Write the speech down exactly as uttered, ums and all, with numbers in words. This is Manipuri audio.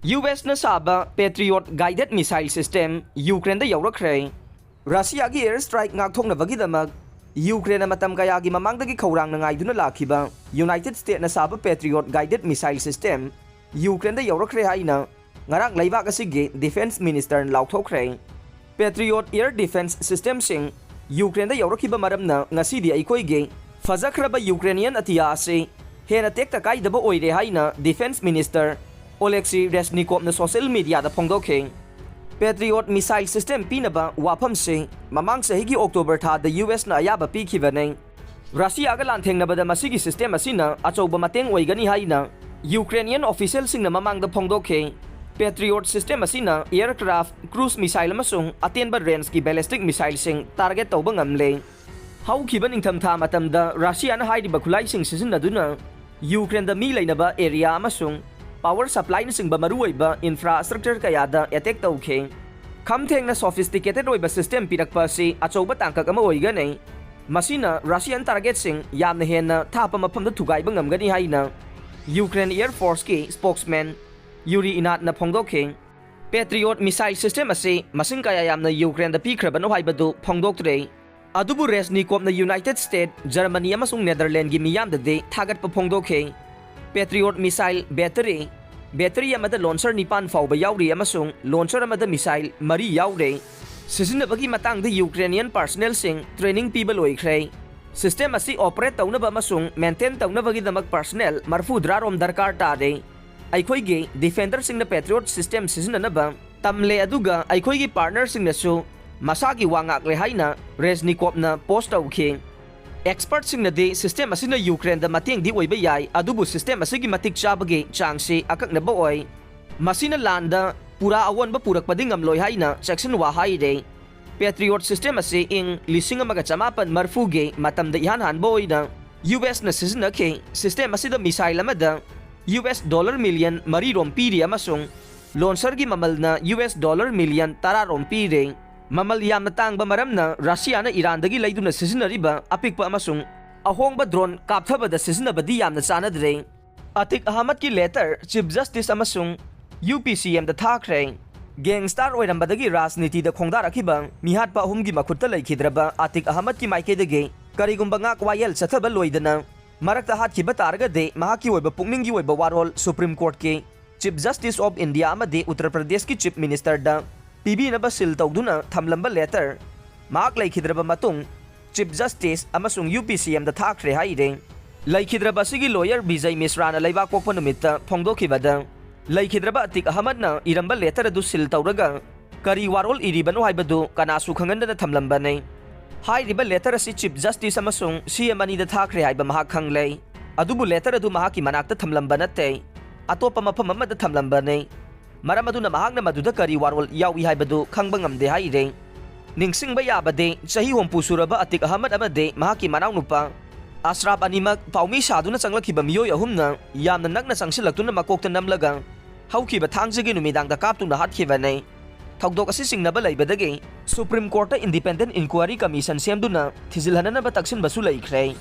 ꯌꯨ ꯑꯦꯁꯅ ꯁꯥꯕ Patriot guided missile system ꯌꯨꯀ꯭ꯔꯦꯟꯗ ꯌꯧꯔꯛꯈ꯭ꯔꯦ꯫ ꯔꯁꯤꯌꯥꯒꯤ air strike ꯉꯥꯛꯊꯣꯛꯅꯕꯒꯤꯗꯃꯛ ꯌꯨꯀ꯭ꯔꯦꯟꯅ ꯃꯇꯝ ꯀꯌꯥꯒꯤ ꯃꯃꯥꯡꯗꯒꯤ ꯈꯧꯔꯥꯡꯅ ꯉꯥꯏꯗꯨꯅ ꯂꯥꯛꯈꯤꯕ ꯌꯨꯅꯥꯏꯇꯦꯗ ꯁ꯭ꯇꯦꯠꯅ ꯁꯥꯕ Patriot guided missile system ꯌꯨꯀ꯭ꯔꯦꯟꯗ ꯌꯧꯔꯛꯈ꯭ꯔꯦ ꯍꯥꯏꯅ ꯉꯔꯥꯡ ꯂꯩꯕꯥꯛ ꯑꯁꯤꯒꯤ ꯗꯤꯐꯦꯟꯁ ꯃꯤꯅꯤꯁꯇꯔꯅ ꯂꯥꯎꯊꯣꯛꯈ꯭ꯔꯦ꯫ Patriot air defense systemꯁꯤꯡ ꯌꯨꯀ꯭ꯔꯦꯟꯗ ꯌꯧꯔꯛꯈꯤꯕ ꯃꯔꯝꯅ ꯉꯁꯤꯗꯤ ꯑꯩꯈꯣꯏꯒꯤ ꯐꯖꯈ꯭ꯔꯕ ꯌꯨꯀ꯭ꯔꯦꯅꯤꯌꯟ ꯑꯇꯤꯌꯥ ꯑꯁꯤ ꯍꯦꯟꯅ ꯇꯦꯛꯇ ꯀꯥꯏꯗꯕ ꯑꯣꯏꯔꯦ ꯍꯥꯏꯅ ꯗꯤꯐꯦꯟꯁ ꯃꯤꯅꯤꯁꯇꯔ ꯑꯣꯂꯦꯛꯁꯤ ꯔꯦꯁꯅꯤꯀꯣꯞꯅ ꯁꯣꯁꯤꯌꯦꯜ ꯃꯤꯗꯤꯌꯥꯗ ꯐꯣꯡꯗꯣꯛꯈꯤ꯫ Patriot missile system ꯄꯤꯅꯕ ꯋꯥꯐꯝꯁꯤ ꯃꯃꯥꯡ ꯆꯍꯤꯒꯤ ꯑꯣꯛꯇꯣꯕꯔ ꯊꯥꯗ ꯌꯨ ꯑꯦꯁꯅ ꯑꯌꯥꯕ ꯄꯤꯈꯤꯕꯅꯤ꯫ ꯔꯁꯤꯌꯥꯒ ꯂꯥꯟꯊꯦꯡꯅꯕꯗ ꯃꯁꯤꯒꯤ system ꯑꯁꯤꯅ ꯑꯆꯧꯕ ꯃꯇꯦꯡ ꯑꯣꯏꯒꯅꯤ ꯍꯥꯏꯅ ꯌꯨꯀ꯭ꯔꯦꯅꯤꯌꯟ ꯑꯣꯐꯤꯁꯤꯌꯦꯜꯁꯤꯡꯅ ꯃꯃꯥꯡꯗ ꯐꯣꯡꯗꯣꯛꯈꯤ꯫ Patriot system ꯑꯁꯤꯅ aircraft, cruise missile ꯑꯃꯁꯨꯡ ꯑꯇꯦꯟꯕ rangeꯀꯤ ballistic missileꯁꯤꯡ target ꯇꯧꯕ ꯉꯝꯂꯦ꯫ ꯍꯧꯈꯤꯕ ꯅꯤꯡꯊꯝꯊꯥ ꯃꯇꯝꯗ ꯔꯁꯤꯌꯥꯅ ꯍꯥꯏꯔꯤꯕ ꯈꯨꯠꯂꯥꯏꯁꯤꯡ ꯁꯤꯖꯤꯟꯅꯗꯨꯅ ꯌꯨꯀ꯭ꯔꯦꯟꯗ ꯃꯤ ꯂꯩꯅꯕ area ꯑꯃꯁꯨꯡ power supplyꯅꯆꯤꯡꯕ ꯃꯔꯨꯑꯣꯏꯕ infrastructure ꯀꯌꯥꯗ attack ꯇꯧꯈꯤ꯫ ꯈꯝ ꯊꯦꯡꯅ sophisticated ꯑꯣꯏꯕ system ꯄꯤꯔꯛꯄ ꯑꯁꯤ ꯑꯆꯧꯕ ꯇꯥꯡꯀꯛ ꯑꯃ ꯑꯣꯏꯒꯅꯤ꯫ ꯃꯁꯤꯅ Russian targetꯁꯤꯡ ꯌꯥꯝꯅ ꯍꯦꯟꯅ ꯊꯥꯞꯄ ꯃꯐꯝꯗ ꯊꯨꯒꯥꯏꯕ ꯉꯝꯒꯅꯤ ꯍꯥꯏꯅ Ukraine Air Forceꯀꯤ spokesman ꯌꯨꯔꯤ ꯏꯅꯥꯠꯅ ꯐꯣꯡꯗꯣꯛꯈꯤ꯫ Patriot missile system ꯑꯁꯤ ꯃꯁꯤꯡ ꯀꯌꯥ ꯌꯥꯝꯅ ꯌꯨꯀ꯭ꯔꯦꯟꯗ ꯄꯤꯈ꯭ꯔꯕꯅꯣ ꯍꯥꯏꯕꯗꯨ ꯐꯣꯡꯗꯣꯛꯇ꯭ꯔꯦ꯫ ꯑꯗꯨꯕꯨ ꯔꯦꯁꯅꯤꯀꯣꯞꯅ ꯌꯨꯅꯥꯏꯇꯦꯗ ꯁ꯭ꯇꯦꯠ, ꯖꯔꯃꯅꯤ ꯑꯃꯁꯨꯡ ꯅꯦꯗꯔꯂꯦꯟꯒꯤ ꯃꯤꯌꯥꯝꯗꯗꯤ ꯊꯥꯒꯠꯄ ꯐꯣꯡꯗꯣꯛꯈꯤ꯫ Patriot missile battery, battery ꯑꯃꯗ launcher ꯅꯤꯄꯥꯟ ꯐꯥꯎꯕ ꯌꯥꯎꯔꯤ ꯑꯃꯁꯨꯡ launcher ꯑꯃꯗ missile ꯃꯔꯤ ꯌꯥꯎꯔꯦ꯫ ꯁꯤꯖꯤꯟꯅꯕꯒꯤ ꯃꯇꯥꯡꯗ Ukrainian personnelꯁꯤꯡ training ꯄꯤꯕ ꯂꯣꯏꯈ꯭ꯔꯦ꯫ System ꯑꯁꯤ operate ꯇꯧꯅꯕ ꯑꯃꯁꯨꯡ maintain ꯇꯧꯅꯕꯒꯤꯗꯃꯛ personnel ꯃꯔꯐꯨ ꯇꯔꯥꯔꯣꯝ ꯗꯔꯀꯥꯔ ꯇꯥꯔꯦ꯫ ꯑꯩꯈꯣꯏꯒꯤ defenderꯁꯤꯡꯅ Patriot system ꯁꯤꯖꯤꯟꯅꯅꯕ ꯇꯝꯂꯦ, ꯑꯗꯨꯒ ꯑꯩꯈꯣꯏꯒꯤ partnerꯁꯤꯡꯅꯁꯨ ꯃꯁꯥꯒꯤ ꯋꯥ ꯉꯥꯛꯂꯦ ꯍꯥꯏꯅ ꯔꯦꯖꯅꯤꯀꯣꯞꯅ post ꯇꯧꯈꯤ꯫ Expertꯁꯤꯡꯅꯗꯤ system ꯑꯁꯤꯅ ꯌꯨꯀ꯭ꯔꯦꯟꯗ ꯃꯇꯦꯡꯗꯤ ꯑꯣꯏꯕ ꯌꯥꯏ, ꯑꯗꯨꯕꯨ system ꯑꯁꯤꯒꯤ ꯃꯇꯤꯛ ꯆꯥꯕꯒꯤ ꯆꯥꯡꯁꯤ ꯑꯀꯛꯅꯕ ꯑꯣꯏ꯫ ꯃꯁꯤꯅ ꯂꯥꯟꯗ ꯄꯨꯔꯥ ꯑꯑꯣꯟꯕ ꯄꯨꯔꯛꯄꯗꯤ ꯉꯝꯂꯣꯏ ꯍꯥꯏꯅ ꯆꯦꯛꯁꯤꯟꯋꯥ ꯍꯥꯏꯔꯦ꯫ Patriot system ꯑꯁꯤ ꯏꯪ ꯂꯤꯁꯤꯡ ꯑꯃꯒ ꯆꯃꯥꯄꯟ ꯃꯔꯐꯨꯒꯤ ꯃꯇꯝꯗ ꯏꯍꯥꯟ ꯍꯥꯟꯕ ꯑꯣꯏꯅ ꯌꯨ ꯑꯦꯁꯅ ꯁꯤꯖꯤꯟꯅꯈꯤ꯫ System ꯑꯁꯤꯗ missile ꯑꯃꯗ ꯌꯨ ꯑꯦꯁ dollar million ꯃꯔꯤꯔꯣꯝ ꯄꯤꯔꯤ ꯑꯃꯁꯨꯡ launcherꯒꯤ ꯃꯃꯜꯅ ꯌꯨ ꯑꯦꯁ dollar million ꯇꯔꯥꯔꯣꯝ ꯄꯤꯔꯦ꯫ ꯃꯃꯜ ꯌꯥꯝꯅ ꯇꯥꯡꯕ ꯃꯔꯝꯅ ꯔꯁꯤꯌꯥꯅ ꯏꯔꯥꯟꯗꯒꯤ ꯂꯩꯗꯨꯅ ꯁꯤꯖꯤꯟꯅꯔꯤꯕ ꯑꯄꯤꯛꯄ ꯑꯃꯁꯨꯡ ꯑꯍꯣꯡꯕ drone ꯀꯥꯞꯊꯕꯗ ꯁꯤꯖꯤꯟꯅꯕꯗꯤ ꯌꯥꯝꯅ ꯆꯥꯅꯗ꯭ꯔꯦ꯫ ꯑꯇꯤꯛ ꯑꯍꯃꯗꯀꯤ letter Chief Justice ꯑꯃꯁꯨꯡ ꯌꯨ ꯄꯤ ꯁꯤ ꯑꯦꯝꯗ ꯊꯥꯈ꯭ꯔꯦ꯫ ꯒꯦꯡꯁꯇꯥꯔ ꯑꯣꯏꯔꯝꯕꯗꯒꯤ ꯔꯥꯖꯅꯤꯇꯤꯗ ꯈꯣꯡꯗꯥꯔꯛꯈꯤꯕ ꯃꯤꯍꯥꯠꯄ ꯑꯍꯨꯝꯒꯤ ꯃꯈꯨꯠꯇ ꯂꯩꯈꯤꯗ꯭ꯔꯕ ꯑꯇꯤꯛ ꯑꯍꯃꯗꯀꯤ ꯃꯥꯏꯀꯩꯗꯒꯤ ꯀꯔꯤꯒꯨꯝꯕ ꯉꯥꯛ ꯋꯥꯌꯦꯜ ꯆꯠꯊꯕ ꯂꯣꯏꯗꯅ ꯃꯔꯛꯇ ꯍꯥꯠꯈꯤꯕ ꯇꯥꯔꯒꯗꯤ ꯃꯍꯥꯛꯀꯤ ꯑꯣꯏꯕ ꯄꯨꯛꯅꯤꯡꯒꯤ ꯑꯣꯏꯕ ꯋꯥꯔꯣꯜ Supreme Courtꯀꯤ Chief Justice of India ꯑꯃꯗꯤ ꯎꯠꯇꯔ ꯄ꯭ꯔꯗꯦꯁꯀꯤ Chief Ministerꯗ ꯄꯤꯕꯤꯅꯕ seal ꯇꯧꯗꯨꯅ ꯊꯝꯂꯝꯕ letter ꯃꯍꯥꯛ ꯂꯩꯈꯤꯗ꯭ꯔꯕ ꯃꯇꯨꯡ Chief Justice ꯑꯃꯁꯨꯡ ꯌꯨ ꯄꯤ ꯁꯤ ꯑꯦꯝꯗ ꯊꯥꯈ꯭ꯔꯦ ꯍꯥꯏꯔꯦ꯫ ꯂꯩꯈꯤꯗ꯭ꯔꯕ ꯑꯁꯤꯒꯤ lawyer ꯕꯤꯖꯩ ꯃꯤꯁ꯭ꯔꯥꯅ ꯂꯩꯕꯥꯛ ꯄꯣꯛꯄ ꯅꯨꯃꯤꯠꯇ ꯐꯣꯡꯗꯣꯛꯈꯤꯕꯗ, ꯂꯩꯈꯤꯗ꯭ꯔꯕ ꯑꯇꯤꯛ ꯑꯍꯃꯗꯅ ꯏꯔꯝꯕ letter ꯑꯗꯨ seal ꯇꯧꯔꯒ ꯀꯔꯤ ꯋꯥꯔꯣꯜ ꯏꯔꯤꯕꯅꯣ ꯍꯥꯏꯕꯗꯨ ꯀꯅꯥꯁꯨ ꯈꯪꯍꯟꯗꯅ ꯊꯝꯂꯝꯕꯅꯤ꯫ ꯍꯥꯏꯔꯤꯕ letter ꯑꯁꯤ Chief Justice ꯑꯃꯁꯨꯡ ꯁꯤ ꯑꯦꯝ ꯑꯅꯤꯗ ꯊꯥꯈ꯭ꯔꯦ ꯍꯥꯏꯕ ꯃꯍꯥꯛ ꯈꯪꯂꯦ꯫ ꯑꯗꯨꯕꯨ letter ꯑꯗꯨ ꯃꯍꯥꯛꯀꯤ ꯃꯅꯥꯛꯇ ꯊꯝꯂꯝꯕ ꯅꯠꯇꯦ, ꯑꯇꯣꯞꯄ ꯃꯐꯝ ꯑꯃꯗ ꯊꯝꯂꯝꯕꯅꯤ꯫ ꯃꯔꯝ ꯑꯗꯨꯅ ꯃꯍꯥꯛꯅ ꯃꯗꯨꯗ ꯀꯔꯤ ꯋꯥꯔꯣꯜ ꯌꯥꯎꯏ ꯍꯥꯏꯕꯗꯨ ꯈꯪꯕ ꯉꯝꯗꯦ ꯍꯥꯏꯔꯦ꯫ ꯅꯤꯡꯁꯤꯡꯕ ꯌꯥꯕꯗꯤ, ꯆꯍꯤ ꯍꯨꯝꯐꯨ ꯁꯨꯔꯕ ꯑꯇꯤꯛ ꯑꯍꯃꯗ ꯑꯃꯗꯤ ꯃꯍꯥꯛꯀꯤ ꯃꯅꯥꯎꯅꯨꯄꯥ ꯑꯁ꯭ꯔꯥꯞ ꯑꯅꯤꯃꯛ ꯄꯥꯎꯃꯤ ꯁꯥꯗꯨꯅ ꯆꯪꯂꯛꯈꯤꯕ ꯃꯤꯑꯣꯏ ꯑꯍꯨꯝꯅ ꯌꯥꯝꯅ ꯅꯛꯅ ꯆꯪꯁꯤꯜꯂꯛꯇꯨꯅ ꯃꯀꯣꯛꯇ ꯅꯝꯂꯒ ꯍꯧꯈꯤꯕ ꯊꯥꯡꯖꯒꯤ ꯅꯨꯃꯤꯗꯥꯡꯗ ꯀꯥꯞꯇꯨꯅ ꯍꯥꯠꯈꯤꯕꯅꯤ꯫ ꯊꯧꯗꯣꯛ ꯑꯁꯤ ꯆꯤꯡꯅꯕ ꯂꯩꯕꯗꯒꯤ Supreme Courtꯇ Independent Inquiry Commission ꯁꯦꯝꯗꯨꯅ ꯊꯤꯖꯤꯜꯍꯟꯅꯅꯕ ꯇꯛꯁꯤꯟꯕꯁꯨ ꯂꯩꯈ꯭ꯔꯦ꯫